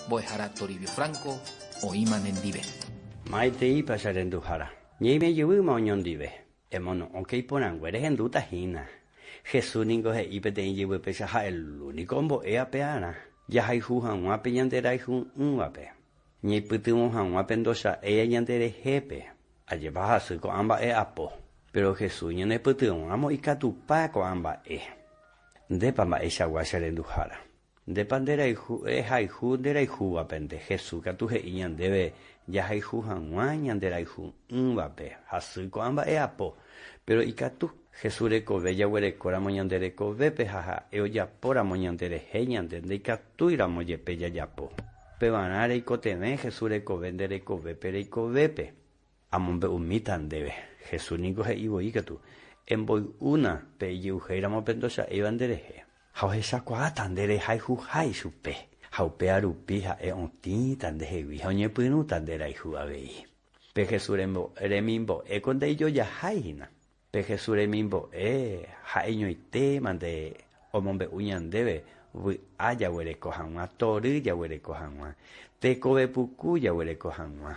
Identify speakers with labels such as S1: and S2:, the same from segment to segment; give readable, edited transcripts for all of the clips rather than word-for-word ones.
S1: Mbo'ehára Toribio Franco oĩma nendive.
S2: Maiteípa che renduhára. Ñeime jevýma oñondive. Emono'õke iporãngue rehendúta hína. Jesús ningo he'i peteĩ jyvypéicha ha'e lúniko ombo'éva pearã, jahayhu hag̃ua pe ñande rayhu'ỹvape, ñaipytyvõ hag̃ua pe ndocha'éiva ñande rehépe. Ajépa hasy ko'ã mba'e apo. Péro Jesús ñanepytyvõramo ikatupa ko'ã mba'e. Ndépa mba'eichagua che renduhára? Ndépa nderayhu, rehayhu nderayhúvapente? Jesús katu he'i ñandéve jahayhu hag̃ua ñanderayhu'ỹvape. Hasy ko'ã mba'e apo. Péro ikatu, Jesús rekove jaguerekóramo ñande rekovépe ha ha'e ojapóramo ñanderehe ñande ndaikatúiramo jepe jajapo. Upevarã reikotevẽ Jesús rekove nde rekovépe reikovépe. Amombe'umíta ndéve. Jesús niko he'i voi katu, Emboy'úna pe ijy'uhéiramo pe ndocha'éiva nderehe. Ha ohechakuaáta nde rehayhuha ichupe, ha upéva rupi ha'e otĩta ndehegui ha oñepyrũta nde rayhu avei. Pe Jesús remimbo'éko ndaijojahái hína. Pe Jesús remimbo'e ha'eñoitéma nde omombe'u ñandéve vy'a jaguereko hag̃ua, tory jaguereko hag̃ua, tekove puku jaguereko hag̃ua.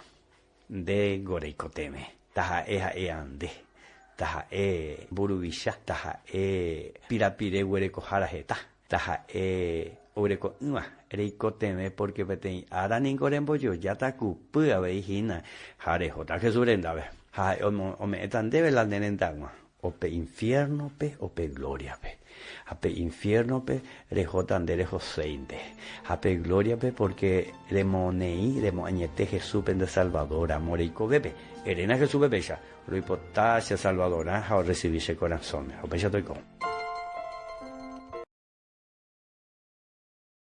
S2: Ndéngo reikotevẽ, taha'e ha'e ande, taha'e mburuvicha, taha'e pirapire guerekohára heta, taha'e oguereko'ỹva, reikotevẽ pórke peteĩ ára ningo rembojojáta kupy avei hína ha rehóta Jesús rendápe, ha ha'e ome'ẽta ndéve la ne rendag̃ua, o pe infiérnope o pe glóriape. Ha pe infiérnope rehóta nde rehoséinte. Ha pe glóriape pórke remoneĩ, remoañete Jesúspe nde Salvador ramo reikovépe. Eréna Jesúspe péicha, Roipota che Salvadorã ha orresivi che korasõme. Ha upéicha toiko.